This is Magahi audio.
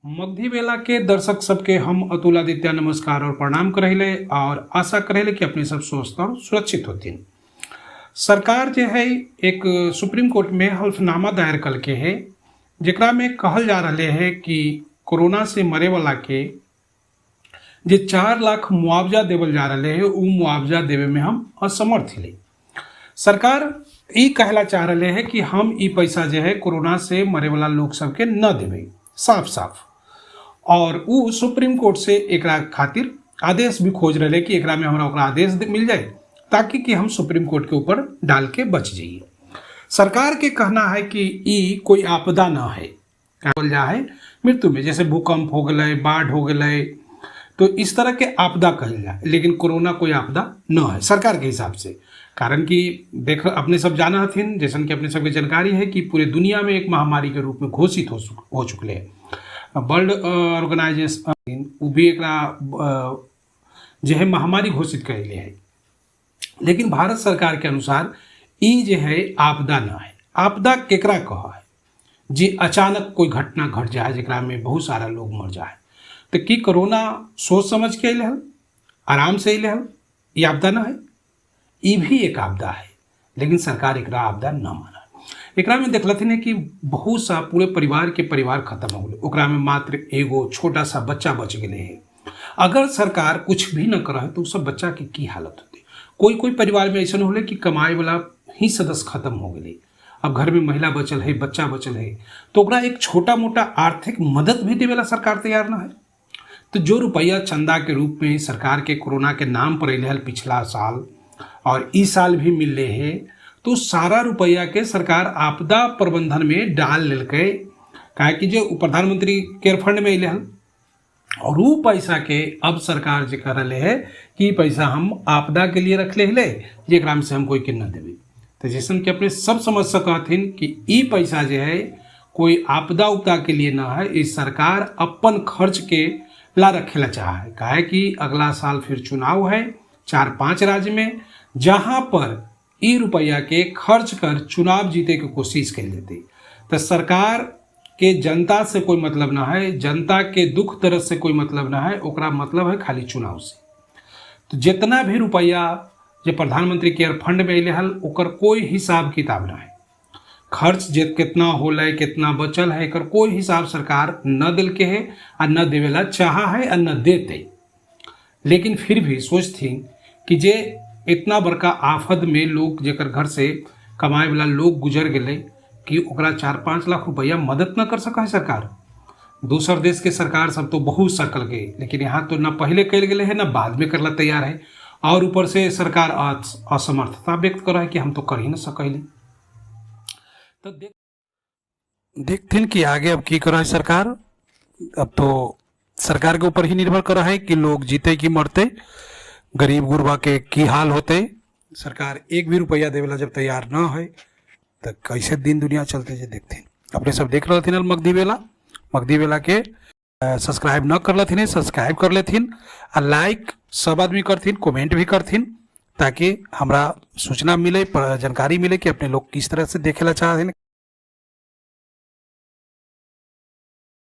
मगधी बेला के दर्शक सबके हम अतुल आदित्य नमस्कार और प्रणाम करहिले और आशा करहिले कि अपने सब स्वस्थ और सुरक्षित होथिन। सरकार जे है एक सुप्रीम कोर्ट में हल्फनामा दायर करके है, जेकरा में कहल जा रहे है कि कोरोना से मरे वाला के जे 4 लाख मुआवजा देवल जा रहे है, उ मुआवजा देवे में हम असमर्थ हली। सरकार ई कहला चाह रहे है कि हम ई पैसा जे है कोरोना से मरे वाला लोग सबके न देवे, साफ साफ। और उ सुप्रीम कोर्ट से एकरा खातिर आदेश भी खोज रहे कि एकरा में हमरा ओकरा आदेश मिल जाए ताकि कि हम सुप्रीम कोर्ट के ऊपर डाल के बच जाइए। सरकार के कहना है कि ई कोई आपदा न है, कहल जा है मृत्यु में, जैसे भूकंप हो गए, बाढ़ हो गए, तो इस तरह के आपदा कहल जाए, लेकिन कोरोना कोई आपदा न है सरकार के हिसाब से। कारण कि देख अपने सब जाना हथिन, जैसन कि अपने सबके जानकारी है कि पूरे दुनिया में एक महामारी के रूप में घोषित हो चुकले है। वर्ल्ड ऑर्गेनाइजेशन उ भी एकरा जे है महामारी घोषित कैले है, लेकिन भारत सरकार के अनुसार ई जे है आपदा न है। आपदा केकरा कह है? जे अचानक कोई घटना घट जाए जेकरा में बहुत सारा लोग मर जाए। तो की कोरोना सोच समझ के अइले हल, आराम से अइले हल, ई आपदा न है? ई भी एक आपदा है, लेकिन सरकार एकरा आपदा न माना। एकरा में देखलथिन है कि बहुत सा पूरे परिवार के परिवार खत्म हो गए, ओकरा में मात्र एगो छोटा सा बच्चा बच गए है। अगर सरकार कुछ भी न करे तो सब बच्चा के की हालत होती। कोई कोई परिवार में ऐसा होले कि कमाए वाला ही सदस्य खत्म हो गए, अब घर में महिला बचल है, बच्चा बचल है, तो ओकरा एक छोटा मोटा आर्थिक मदद भी देवेला सरकार तैयार न है। तो जो रुपया चंदा के रूप में सरकार के कोरोना के नाम पर अइले हल पिछला साल और इस साल भी मिलले है, तो सारा रुपया के सरकार आपदा प्रबंधन में डाल लेलकै, काहे कि जो प्रधानमंत्री केयर फंड में अइले हल, और उ पैसा के अब सरकार जे कर रहे है कि पैसा हम आपदा के लिए रख ले हले, जेकरा में से हम कोई के न देवे। तो जैसन कि अपने सब समझ सकथिन कि ई पैसा जे है कोई आपदा उपदा के लिए ना है, ई सरकार अपन खर्च के ला रखेला चाह है। काहे कि अगला साल फिर चुनाव है 4-5 राज्य में, जहाँ पर ई रुपया के खर्च कर चुनाव जीते के कोशिश कल जेते। तो सरकार के जनता से कोई मतलब ना है, जनता के दुख दर्द से कोई मतलब ना है, ओकरा मतलब है खाली चुनाव से। तो जितना भी रुपया जे प्रधानमंत्री केयर फंड में अइले हल, ओकर कोई हिसाब किताब ना है। खर्च जे कितना होलै, कितना बचल है, एकर कोई हिसाब सरकार न दिल के है आ न देवेला चाहा है आ न देते। लेकिन फिर भी सोचथिन कि जे इतना बड़का आफत में लोग जेकर घर से कमाए वाला लोग गुजर गेलै, कि ओकरा 4-5 लाख रुपया मदद न कर सका है सरकार। दोसर देश के सरकार सब तो बहुत सकल गए, लेकिन यहाँ तो न पहले कल गेले है न बाद में करला तैयार है, और ऊपर से सरकार असमर्थता व्यक्त कर है कि हम तो कर ही न सकली। तो देखथिन कि आगे अब की कर है सरकार। अब तो सरकार के ऊपर ही निर्भर कर है कि लोग जीते कि मरते, गरीब गुरबा के की हाल होते। सरकार एक भी रुपया देवेला जब तैयार न है तो कैसे दिन दुनिया चलते जे देखते। अपने सब देख रहे थे मगधी बेला, मगधी बेला के सब्सक्राइब न कर लेथिन, सब्सक्राइब कर लेथिन आ लाइक सब आदमी करथिन, कमेंट भी करथिन, ताकि हमरा सूचना मिले, जानकारी मिले कि अपने लोग किस तरह से देखेला चाहथिन।